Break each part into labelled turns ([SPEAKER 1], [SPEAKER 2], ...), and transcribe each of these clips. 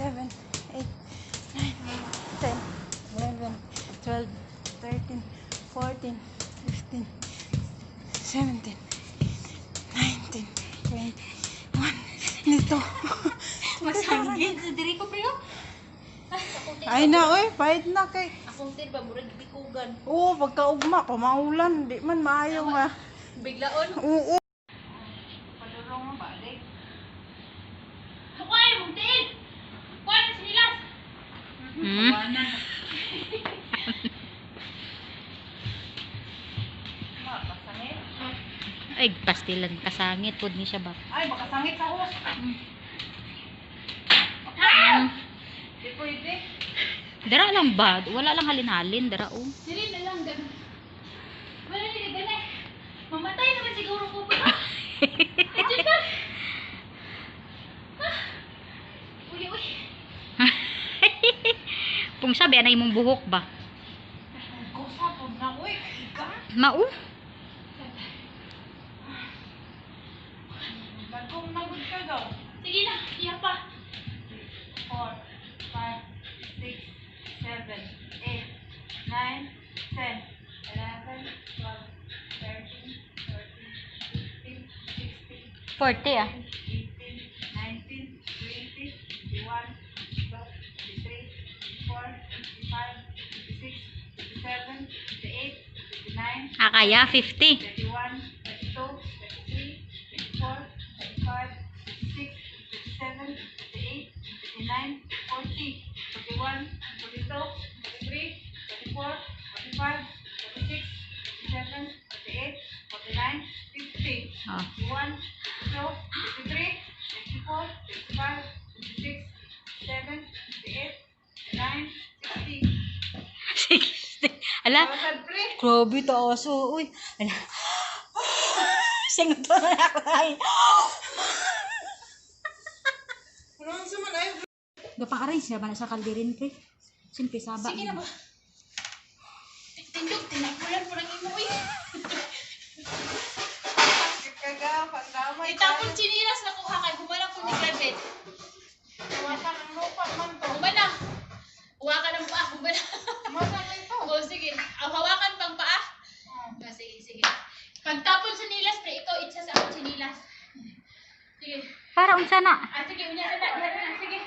[SPEAKER 1] 7, 8, 9, 10, 11, 12, 13, 14, 15, 17, 19, 20, 1. Nito.
[SPEAKER 2] Masanggit sa diri ko pero.
[SPEAKER 1] Ay na, oy. Pahit na kay.
[SPEAKER 2] Akong tir ba murag bikugan.
[SPEAKER 1] Oo, pagkaugma, pamaulan. Di man maayo nga.
[SPEAKER 2] Biglaon.
[SPEAKER 1] Oo.
[SPEAKER 2] Kuay mong tiil. Kuay na sinilas.
[SPEAKER 3] Ay, pastilan kasangit pod ni siya ba.
[SPEAKER 1] Ay, baka sangit sa hos. Di pwede.
[SPEAKER 3] Dara lang ba? Wala lang halin-halin dara oh.
[SPEAKER 2] Diri na lang gan. Wala ni ganay. Mamatay naman siguro ko pa. Diyan na. Ah. Uy, uy.
[SPEAKER 3] Kung sabi anay imong buhok ba?
[SPEAKER 1] Kusa po na, uy. Ika.
[SPEAKER 3] Mao.
[SPEAKER 1] Lagong nagod ka daw.
[SPEAKER 2] Sige na, iya pa.
[SPEAKER 1] 4, 5, 6, 7, 8, 9, 10, 11, 12, 13, 14, 15, 16,
[SPEAKER 3] 40 ah.
[SPEAKER 1] 18, 19, 20, 21, 22, 23, 24, 25, 26, 27, 28, 29,
[SPEAKER 3] Ah, kaya 50.
[SPEAKER 1] 31, 32, 33, 34, 35, 36, 37, 38, 39, 40, 41, 42, 43, 44, 45, 46, 47, 48, 49, 50,
[SPEAKER 3] Ah.
[SPEAKER 1] 51, 52, 53, 54, 55, 56, 57, 58, 59, 60.
[SPEAKER 3] 60. Ala, grabe taas oh. Uy. Ala. Singot na ako ay. Gapa-arrange na ba na sa kalderin pre? Simple saba.
[SPEAKER 2] Sige na ba? Tindog, tinapulan po ng imo, uy. Itapon chinilas na kuha kay humalang ko ni Clement. Humana. Huwa ka ng paa, humana. O sige, ang hawakan pang paa. O, sige, sige. Pagtapon sa nilas, pre, ikaw itsa sa akong chinilas. Sige.
[SPEAKER 3] Para unsa na?
[SPEAKER 2] Ah, sige, unya na, unya na, sige.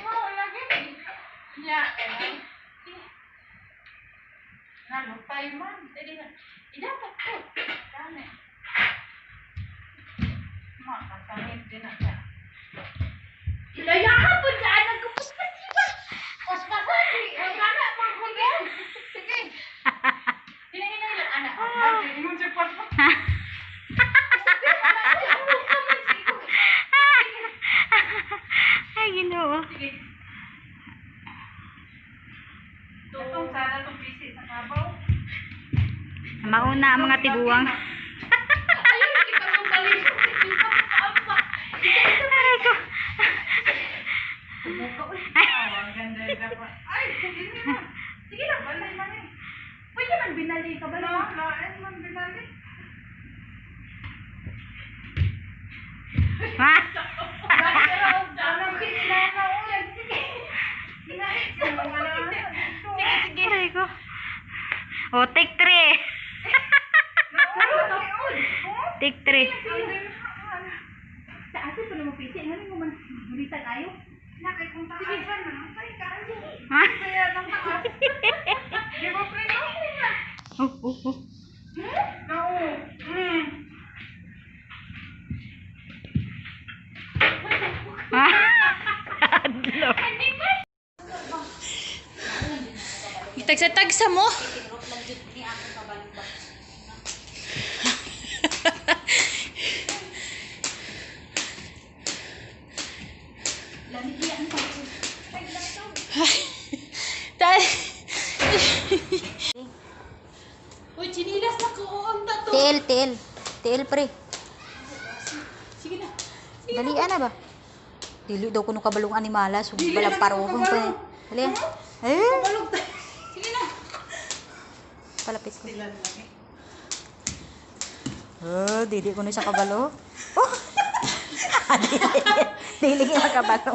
[SPEAKER 1] Nya. Nalutay man.
[SPEAKER 2] Dali na. Eh, dapat ko.
[SPEAKER 1] Dami. Makasangit din na siya.
[SPEAKER 2] Ilayahan po sa anak ko. Paspas, iba.
[SPEAKER 1] Paspasan! Wala na, manghulog. Sige.
[SPEAKER 2] Hila, hila, hila, anak.
[SPEAKER 1] Ay, ingon siya paspas.
[SPEAKER 3] Ay, Ginoo.
[SPEAKER 2] Sige.
[SPEAKER 1] Itong sana itong bisi sa kabaw.
[SPEAKER 3] Mauna ang mga tiguang.
[SPEAKER 2] Ayun, kita mong balik.
[SPEAKER 3] Aray ko.
[SPEAKER 1] Ah, ang ganda yung dapat. Ay, sige na.
[SPEAKER 2] Sige na.
[SPEAKER 1] Balay man eh.
[SPEAKER 2] Pwede man binali ka ba?
[SPEAKER 1] No, lain man binali.
[SPEAKER 3] Ha?
[SPEAKER 1] Anong kinilala ulit? Sige. Sige,
[SPEAKER 3] Sige, aray ko. Oh, take three. Take three.
[SPEAKER 2] Sa atin pa na mapisi. Ano mo man gulita tayo?
[SPEAKER 1] Nakay kung taasan na, tay kaayo.
[SPEAKER 3] Ha?
[SPEAKER 1] Kaya nang taas. Di ba, pre? No?
[SPEAKER 3] Oh.
[SPEAKER 1] No.
[SPEAKER 3] Ha? Adlo.
[SPEAKER 2] Tagsa-tagsa mo. Tay. Uy, chinilas na ko. Ang tato.
[SPEAKER 3] Tiil, tiil. Tiil, pre.
[SPEAKER 2] Sige na.
[SPEAKER 3] Dalian na ba? Dili daw kuno kabalong animala, so balang paruhon pa. Eh. Dali. Eh,
[SPEAKER 2] Sige na.
[SPEAKER 3] palapit ko. Oh, dili kuno sa kabalo. Oh. Dili, dili nga kabalo.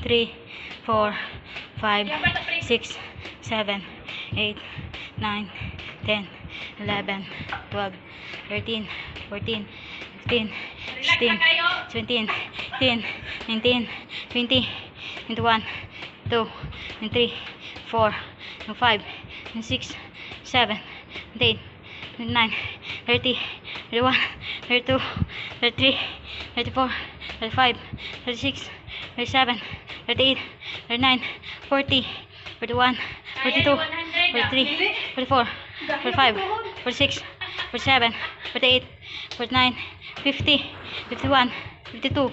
[SPEAKER 3] 3, 4, 5, 6, 7, 8, 9, 10, 11, 12, 13, 14, 15,
[SPEAKER 2] Relax
[SPEAKER 3] 16,
[SPEAKER 2] na kayo.
[SPEAKER 3] 17, 18, 19, 20, 21, 2, 3, 4, 5, 6, 7, 8, 9, 30, 31, 32, 33, 34, 35, 36, 37, 38, 39, 40, 41, 42, 43, 44, 45, 46, 47, 48, 49, 50, 51, 52,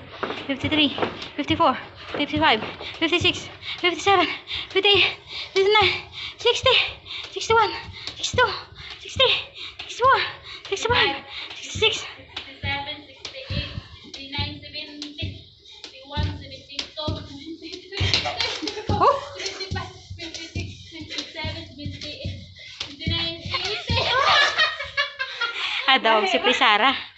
[SPEAKER 3] 53, 54, 55, 56, 57, 58, 59, 60, 61, 62, 63, 64, 65, 66,
[SPEAKER 2] 67, 68, 69, 70, 71, 72, 73, 74,
[SPEAKER 3] Oh!
[SPEAKER 2] 75, 56, 57, 78, 79, 80.
[SPEAKER 3] Ah, dog, si Prisara.